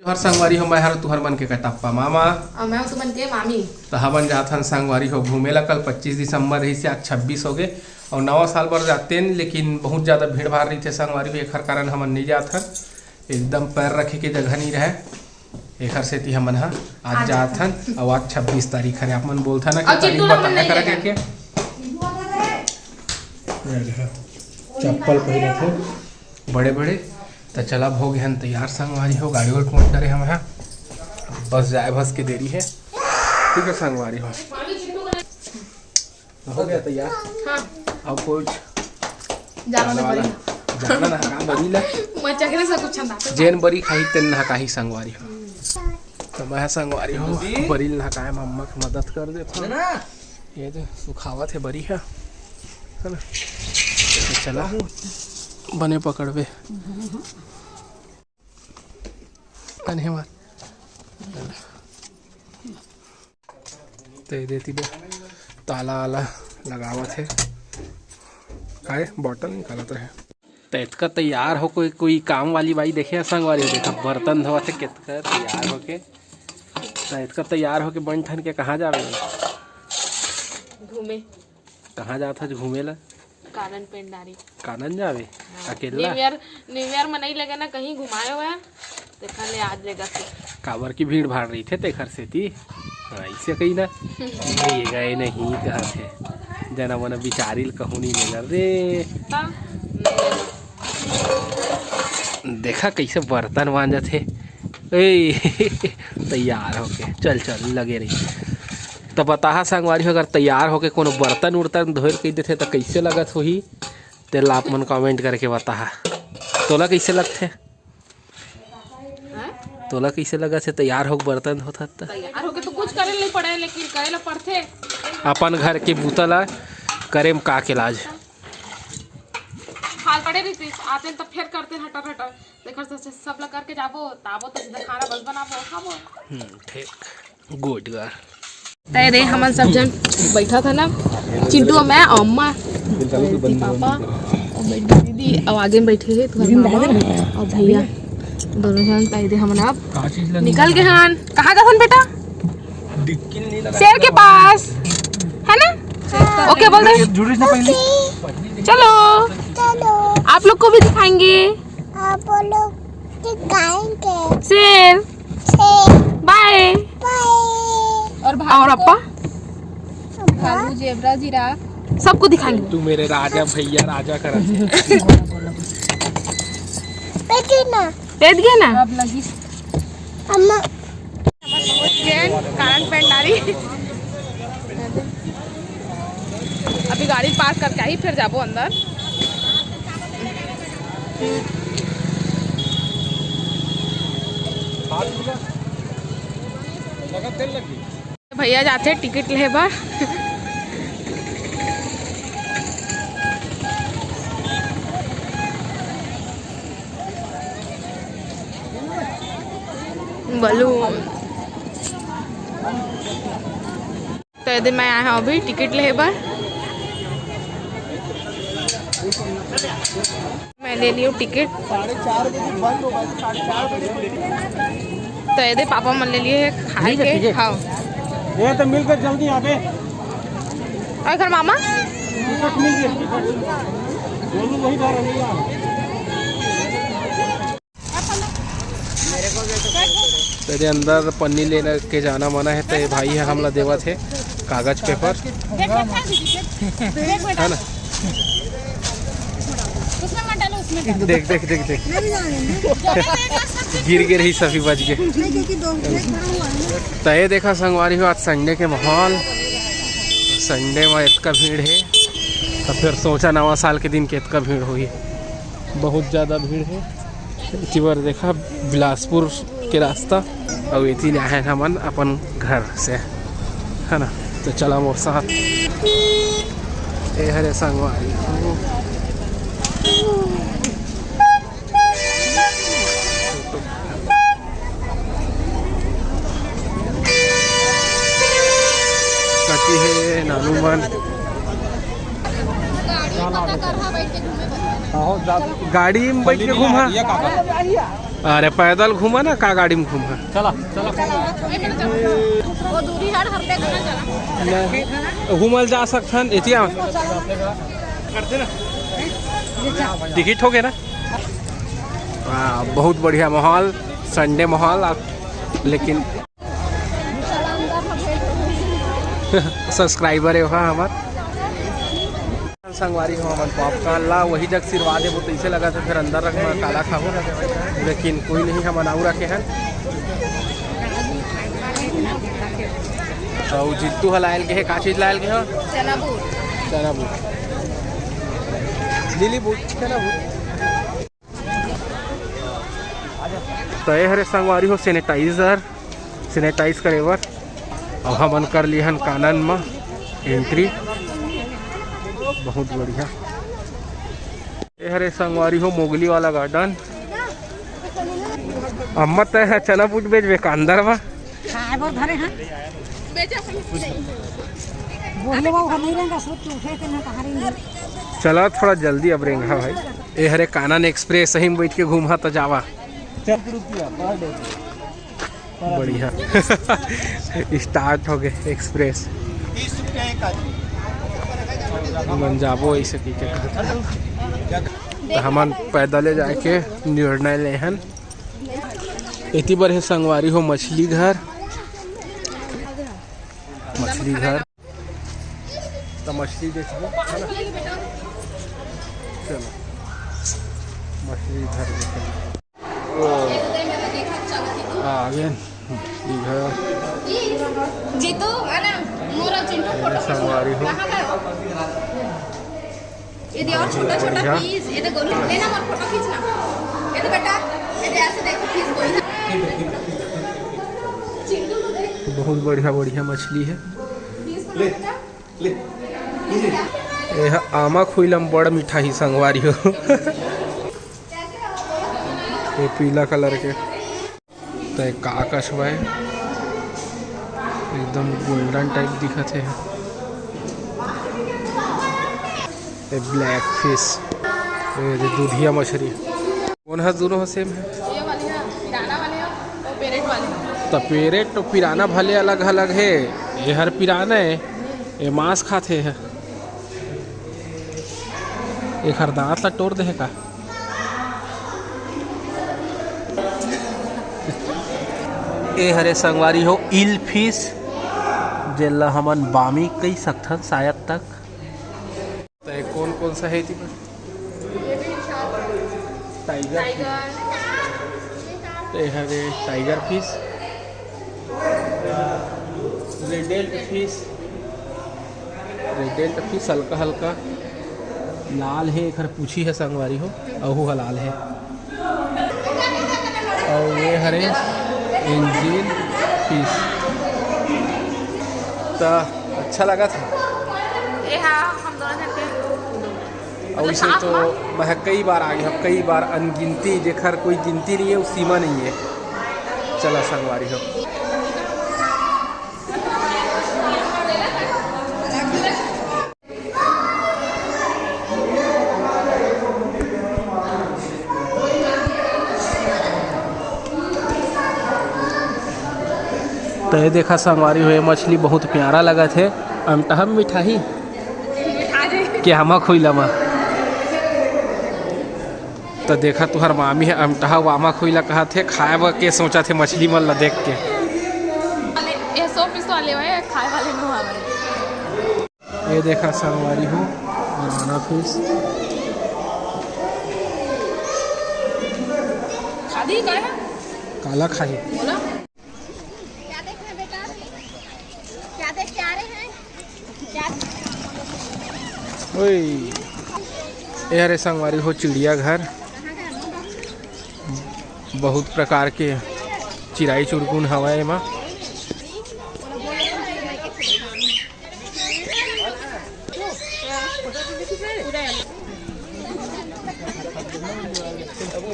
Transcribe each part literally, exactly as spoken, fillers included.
जोहार संगवारी हो, मैं हर तुहर मन के कटप्पा मामा। अउ मैं हूँ तुमन के मामी। त हमन जात हन संगवारी हो घूमे ला। कल पच्चीस दिसंबर रहिस हे, आज छब्बीस हो गे। अउ नवा साल बर जातेन, लेकिन बहुत ज्यादा भीड़ भाड़ रहिथे संगवारी हो, एखर कारण हमन नइ जात हन। एकदम पैर रखे के जगह नइ रहय, एखर सेती हमन ह आज आज जात हन। अउ आज छब्बीस तारीख हरे, आप मन बोलथा ना कि अउ तारीख चिंटू ला बताया हमन नइ करा लेगन। करके। ये देखा, चप्पल पहिरे थे बड़े बड़े। त चला, अब हो गे हन तैयार संगवारी हो, गाड़ी वाड़ी पहुंच डरे हम ह। बस जाए बस के देरी हे। ठीक है संगवारी हो, हो गया तैयार। हाँ। अब कुछ जाना जाना में वाला बरी। जाना ना काम बरी ला। मजा के सब कुछ अंदाज। जेन बरी खाही तेन नहकाही संगवारी हो। त मैं संगवारी हो बरी ल नहकाए म अम्मा के मदद कर देथों। ये तो सुखावत हे बरी ह, है ना? तो चला, बने पकड़बे। अने मार। ते देती बे ताला आला लगावत हे। काय बॉटल निकालत रहे। त एतका तैयार हो कोई, कोई काम वाली बाई देखे संगवारी हो, देखा बर्तन धोवत हे, केतका तैयार होके। त एतका तैयार होके बन ठन के कहाँ जावे? घूमे। कहाँ जात हस घूमे ला? कानन पेंडारी। कानन जावे? हाँ। अकेला? न्यू ईयर, न्यू ईयर म नइ लेगे ना कहीं घुमाए हुआ, तेखर ले आज लेगत हे। काबर की भीड़ भाड़ रहिथे तेखर सेती। हाँ, इसे कही ना, ये गए नहीं कहत हे। जना मना बिचारी ल कहूँ नइ लेगन रे। हाँ। देखा कैसे बर्तन मांजत हे। ए, तैयार होके चल, चल, लगे रही। त बताहा संगवारी हो, अगर तैयार होके कोनो बर्तन उर्तन धोए ल कहि देथे त कैसे लगत होही, तेला आप मन comment करके बताहा। तोला कैसे लगथे? हाँ? तोला कैसे लगत हे तैयार होके बर्तन धोथस त? तैयार होके तो कुछ करे ल नइ पड़े, लेकिन करे ला पड़थे। अपन घर के बूता ला करे म का के लाज। हाल पड़े रहितिस, आतेन त फेर करतेन हटर हटर। तेखर से सब ला करके जाबो, त आबो त सीधा खाना बस बनाबो, खाबो। हम्म, ठीक। गुड गर्ल। त ये दे हमन सब झन बइठा था ना, चिंटू अउ मैं अउ अम्मा, दीदी पापा अउ बड़ी दीदी अउ आगे में बइठे हे तुहर मामा अउ भैया, दोनों झन। त ये दे हमन अब निकल गे हन। कहाँ जाथन बेटा? शेर के पास, है ना? ओके बोल दे। चलो। चलो। आप लोग को भी दिखाएंगे। आप लोग दिखाएंगे। शेर। शेर। बाय। बाय। और भालू और को? अप्पा? भालू, जेबरा, जिराफ। सबको दिखाएंगे। तू मेरे राजा भैया, राजा करा। बेटी ना। बैठ गया ना? अब लगी। अम्मा। ट्रेन कानन पेंडारी। अभी गाड़ी पार्क करके आही, फिर जाबो अंदर। भैया जाथे टिकट लेहे बर। बलून। त ये दे मैं आए हँव अभी टिकट लेहे बर। मैं ले लियो टिकट। त ये दे पापा मन ले लिए हे खाए के। हाँ। ये तो मिलकर जल्दी यहाँ पे। अउ एकर मामा? टिकट मिल गया, टिकट। दोनों वही बार रहेगा। तेरे अंदर पन्नी लेने के जाना मना हे, त ये भाई ह हमला देवत हे कागज पेपर, है ना? देख, देख, देख, देख। गिर गे रही, सभी बच गे। त ये देखा संगवारी हो, आज संडे के माहौल, संडे म एतका भीड़ हे, त फिर सोचा नवा साल के दिन के एतका भीड़ होही, बहुत ज्यादा भीड़ हे। एती बर देखा बिलासपुर के रास्ता, अउ एती ले आए हन हमन अपन घर से, है ना। तो चला मोर साथ, ए हरे संगवारी। कति हे नानू मन? गाड़ी में बैठ के घूमा। अरे पैदल घूमा ना, का गाड़ी में घूमा? चला, चला। वो दूरी हर हफ्ते कहाँ चला? नहीं, घूमल जा सकथन, एतिया। टिकट हो गया ना? वाह, बहुत बढ़िया माहौल, संडे माहौल। आप लेकिन सब्सक्राइबर है वहाँ हमार। संगवारी हो, हमन पॉपकॉर्न ला वही जग सिरवा देबो, तइसे लगत हे फिर अंदर रख में काला खाबो, लेकिन कोई नहीं, हमन आऊ रखे हन। अउ जीतू ह लायल के हे, का चीज लायल के हो? चना बूट। चना बूट। लिली बूट, चना बूट। तो ये हरे संगवारी हो सैनिटाइजर, सैनिटाइज करे बर। अब हमन कर लिहन कानन म एंट्री। बहुत बढ़िया। ये हरे संगवारी हो मोगली वाला गार्डन। अम्मा तय ह चना बूट बेचबे का अंदर म? खाए बर धरे हैं। बोले बाबू हम नहीं रहेंगे, सोच के उठे थे ना, कहाँ रहेंगे। चला थोड़ा जल्दी अब रेंगा भाई। ए हरे कानन एक्सप्रेस, सही में बैठ के घूमा तो जावा। बढ़िया। स्टार्ट हो गए एक्सप्रेस। मन जाबो ऐसे की के कहत। तो हमन पैदल जाए के निर्णय ले हन। एती बर हे संगवारी हो मछली घर, मछली घर। तो मछली देखबो, है ना? चलो, मछली घर देखबो। ओ, आ गए मछली घर। जीतू, है ना? मोरा चिंटू ये फोटो संगवारी हो। कहाँ गए? ये दे और छोटा छोटा बढ़िया। पीस, ये दे गोलू, लेना मत, फोटो खींचना। ये दे बेटा, ये दे ऐसे देखो पीस गोलू। चिंटू को देख। बहुत बढ़िया बढ़िया मछली है। पीस बना बेटा। ये ह आमा खुइला म बड़ मिठाही संगवारी हो। ये पीला कलर के। तय का कछवा हे, एकदम गोल्डन टाइप दिखत हे। ये ब्लैक फिश, ये दे दूधिया मछली। कौन ह? दोनों ह सेम हे। ये वाली है पिराना वाली है, वो पेरेट वाली है। तो पेरेट तो पिराना भले अलग अलग हे, ये हर पिराना हे, ये मांस खाथे हे। एखर दांत ला टोर दे हे का? ए हरे संगवारी हो ईल फिश, जेला हमन बामी कही सकथन शायद तक। तो ये कौन कौन सा है इति में? टाइगर। टाइगर। तो ये हरे टाइगर फिश, रेडेल्ट फिश। रेडेल्ट फिश हल्का हल्का लाल हे, एखर पूछी हे संगवारी हो, अहू ह लाल हे। अउ ये हरे एंजिल फिश, त अच्छा लगत हे। ए हा हम दोनों जन के अउ इसे तो मैं कई बार आ गया, कई बार अनगिनती, जेखर कोई गिनती नहीं है, वो सीमा नहीं है। चला संगवारी हो। तो ये देखा संगवारी हो, ये मछली बहुत प्यारा लगत हे। अमटहा मिठाही के आमा खुइला मा। तो देखा तुहर मामी हे अमटहा वामा खुइला कहत हे, खाए बर के सोचत हे मछली मन ला देख के। ये सौ पीस वाले हुए, खाए वाले नहीं हुआ। ये देखा संगवारी हो, बनाना फिश। खादी का है? काला खाही। बोला। क्या देख रहे बेटा? क्या देख के आ रहे हैं? क्या? ओए, ये हरे संगवारी हो चिड़ियाघर। बहुत प्रकार के चिराई चुड़कुन हवय एमा।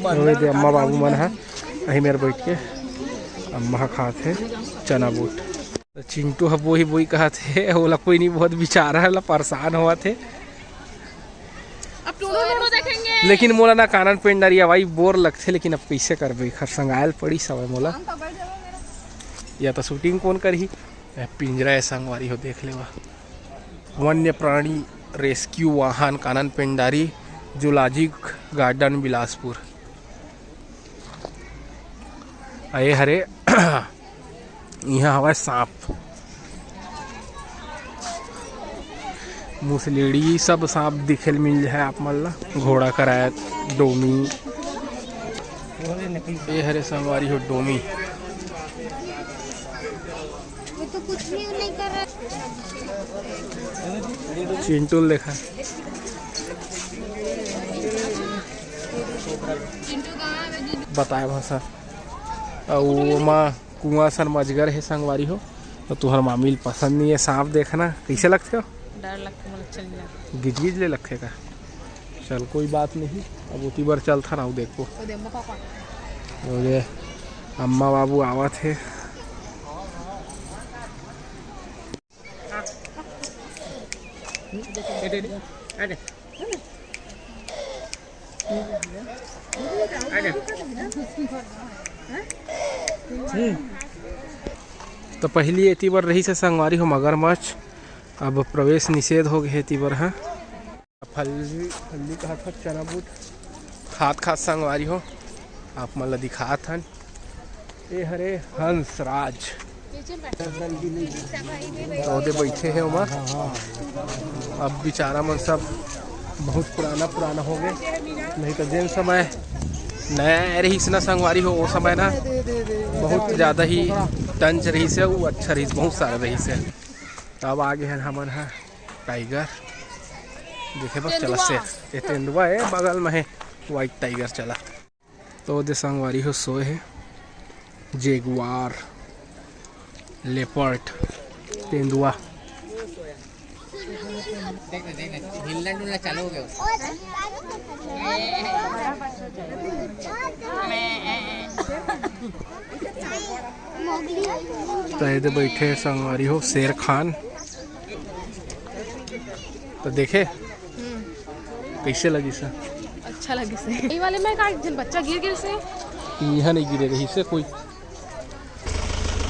ओए दे अम्मा बाबू मन ह, अही मेर बइठ के अम्मा ह खात हे चना बूट। त चिंटू ह बोही बोही कहत हे, ओला कोई नहीं, बहुत बेचारा ह, ला परेशान होवत हे। अब टूडू टूडू देखेंगे। लेकिन मोला ना कानन पेंडारी अवई बोर लगथे, लेकिन अब कइसे करबे, एखर संग आयल पड़ी सवय मोला। या तो शूटिंग कोन करही? ए, पिंजरा ए संगवारी हो, देख लेवा। वन्य प्राणी रेस्क्यू वाहन कानन पेंडारी, जूलॉजिक गार्डन बिलासपुर। अये हरे, इहाँ हवय सांप, मुसलेड़ी, सब सांप दिखे ल मिल जाए आप मन ला। घोड़ा करायत, डोमी, ये हरे संगवारी हो डोमी। वो तो कुछ भी नहीं कर रहा। चिंटू ल देखा। बताए भाषा। अउ ओमा कुआं सन मजगर हे संगवारी हो, तो तुहर मामी ल पसंद नहीं है सांप देखना। कैसे लगथे हो? डर लगथे, मोला अच्छा नहीं लगथे। गिजगिज ले लगथे का? चल कोई बात नहीं, अब ओती बर चलथन, अउ देखबो। ओ दे अम्मा पापा। ओ दे अम्मा बाबू आवत हे। तो पहली एती बर रही से संगवारी हो मगरमच्छ, अब प्रवेश निषेध हो गए एती बर। हाँ, फल्ली, फल्ली कहा था, चना बूट खात खात संगवारी हो, आप मन ला दिखात हन। ए हरे हंसराज। तो ओदे बैठे हे ओमा। अब बेचारा मन सब बहुत पुराना पुराना हो गए, नहीं तो जेन समय नया आए रहिस ना संगवारी हो, वो समय ना बहुत ज्यादा ही टंच रहिस हे, वो अच्छा रहिस, बहुत सारा रहिस हे। तो अब आगे हैं हमन हा टाइगर देखे बर चला तेंदुआ। से, ये तेंदुआ है बगल में है, व्हाइट टाइगर चला। तो ओदे संगवारी हो सोए हे जेगुआर, लेपर्ड, तेंदुआ। देख ना, देख ना, हिलना डुलना चालू हो गया उसका। तो एदे बैठे हे संगवारी हो शेर खान। तो देखे हम्म। कैसे लगिस हे? अच्छा लगिस हे। ये वाले में का एक झन बच्चा गिर गिस हे। इहाँ नहीं गिरे रहिस हे कोई।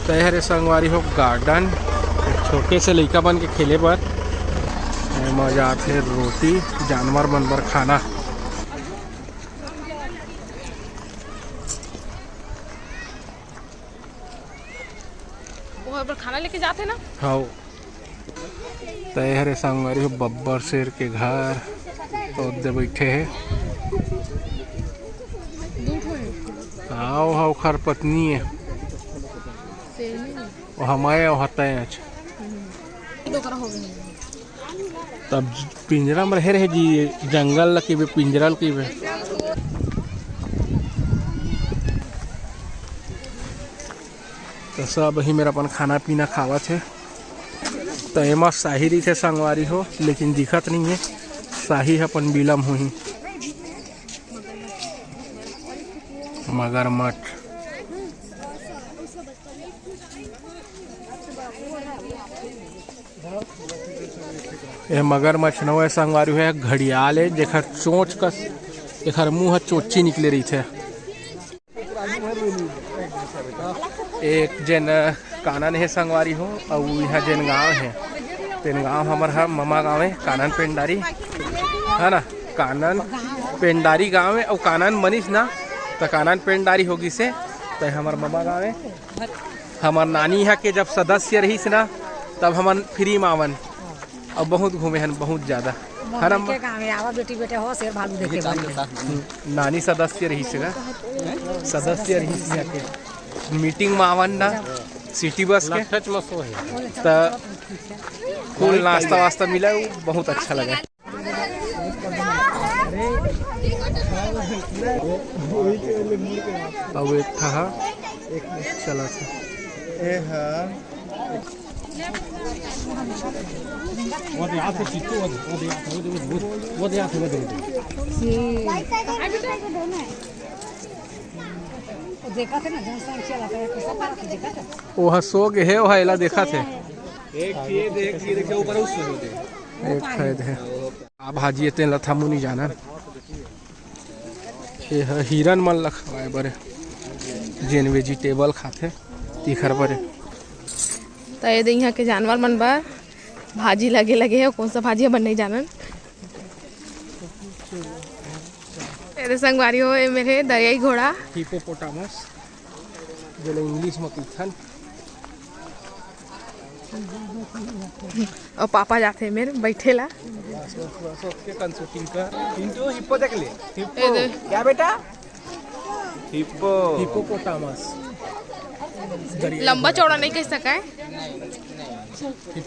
तो ये हरे संगवारी हो गार्डन, एक छोटे से लइका मन के खेले बर। एमा जात हे रोटी, जानवर मन बर खाना। वो बर खाना लेके जाते ना। हाँ। तो ये हरे संगवारी हो बब्बर शेर के घर, तो ओदे बैठे हे। हाँ, वो हा ओखर पत्नी हे। शेर नहीं। वो हमारे वो हता है आज। हम्म। ये तो करा हो गया। तब पिंजरा में रहे रहे जी, जंगल ल कहिबे, पिंजरा ल कहिबे। तो सब ही मेरा अपन खाना पीना खावत हे। तो एमा शाही रहिथे संगवारी हो, लेकिन दिखत नहीं है। शाही ह अपन बिलम होही। मगरमच्छ। ये मगरमच्छ नोहे संगवारी हो, घड़ियाल हे, जेकर चोंच कस, एकर मुंह ह चोंची निकले रहिथे। एक जेन कानन हे संगवारी हो, अउ इहाँ जेन गांव हे, तेन गांव हमर ह ममा गांव हे, कानन पेंडारी, है ना? कानन पेंडारी गांव हे, अउ कानन बनिस ना, त कानन पेंडारी हो गिस हे, त हमर ममा गांव हे। हमर नानी इहाँ के जब सदस्य रहिस ना, तब हमन फ्री म आवन। अब बहुत घूमे हन, बहुत ज्यादा। है ना, मोहन के गाँव में आवा बेटी बेटे हो, शेर भालू देखे बर। हम्म, नानी सदस्य रहिस हे, सदस्य रहिस इहाँ के। मीटिंग में आवन ना, सिटी बस के, त फुल नाश्ता वास्ता मिला, वो बहुत अच्छा लगा। अब एक ठा चला था। ए हा। वो दे, वो दे, वो दे। वो दे, वो दे। वो देखा थे ना, जनसंख्या लगा है, कैसा पार्क देखा था? ओहा सो गे हे, ओहा एला देखा थे। एक ये देख, ये देखे ऊपर उस सो गे। एक है दे। आ भाजी तेन ल थमू नहीं जाना। ये ह हिरन मन ल खवाए बर, जेन वेजिटेबल खाथे, तिखर बर। त ये दे इहाँ के जानवर मन बर भाजी लगे लगे हे, कौन सा भाजी हमन नहीं जानन। ये दे संगवारी हो, ये मेरे दरियाई घोड़ा। हिपोपोटामस, जेला इंग्लिश म कहिथन। अउ पापा जाथे मेर बैठे ला। बस, बस, बस, ओके, कन शूटिंग कर। चिंटू, हिप्पो देख ले। हिप्पो। ए दे। क्या बेटा? हिप्पो। हिपोपोटामस। लंबा चौड़ा नहीं कह सका है।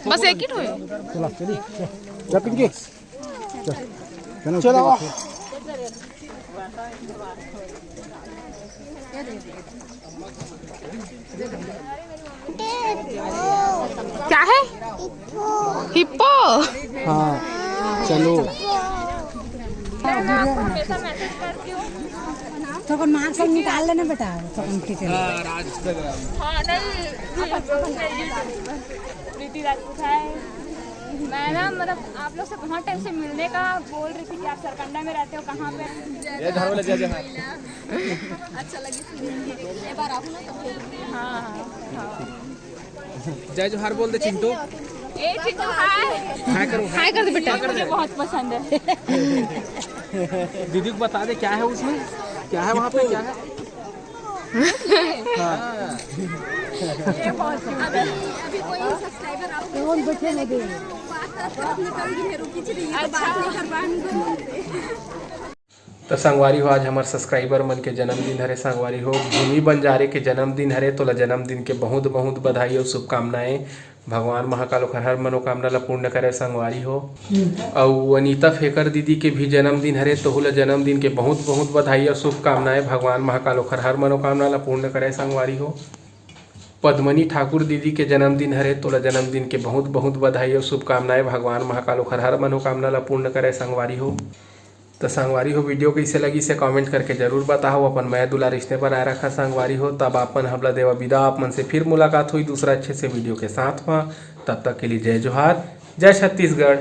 बस एक ही ठो है। चला, चली। जा पिंकी। चलो। क्या है? हिप्पो। हाँ, चलो। तो अपन मास्क निकाल लेना बेटा, तो अपन ठीक है। हाँ, नहीं। प्रीति राजपूत है। मैं ना, मतलब, आप लोग से बहुत टाइम से मिलने का बोल रही थी कि आप सरकंडा में रहते हो, कहाँ पे? जय धर्म, जय जय। अच्छा लगे सुन के। एक बार आओ ना तो फिर। हाँ, हाँ, हाँ। जय जोहार बोल दे चिंटू। ए चिंटू, हाय। हाय करो। हाय कर दे बेटा। मुझे बहुत पसंद है। दीदी को बता दे क्या है उसमें, क्या है वहाँ पे, क्या है? हाँ। अभी, अभी कोई सब्सक्राइबर आओगे, कौन बचे लगे? बात करते अपने कल की मेरू की चली, ये तो बात नहीं कर पाएंगे। त संगवारी हो, आज हमर सब्सक्राइबर मन के जन्मदिन हरे। संगवारी हो, भूमि बंजारे के जन्मदिन हरे, तोला जन्मदिन के बहुत बहुत बधाई अउ शुभकामनाएं। भगवान महाकाल ओखर हर मनोकामना ला पूर्ण करे संगवारी हो। अउ अनीता फेकर दीदी के भी जन्मदिन हरे, तोहू ला जन्मदिन के बहुत बहुत बधाई अउ शुभकामनाएं। भगवान महाकाल ओखर हर मनोकामना ला पूर्ण करे संगवारी हो। पद्मनी ठाकुर दीदी के जन्मदिन हरे, तोला जन्मदिन के बहुत बहुत बधाई अउ शुभकामनाएं। भगवान महाकाल ओखर हर मनोकामना ला पूर्ण करे संगवारी हो। त संगवारी हो, वीडियो कइसे लगिस हे कमेंट करके जरूर बताओ। अपन मया दुलार इसने बनाए रखा संगवारी हो। तब आप मन हमला देवा विदा, आप मन से फिर मुलाकात होई दूसरा अच्छे से वीडियो के साथ में। तब तक के लिए जय जोहार, जय छत्तीसगढ़।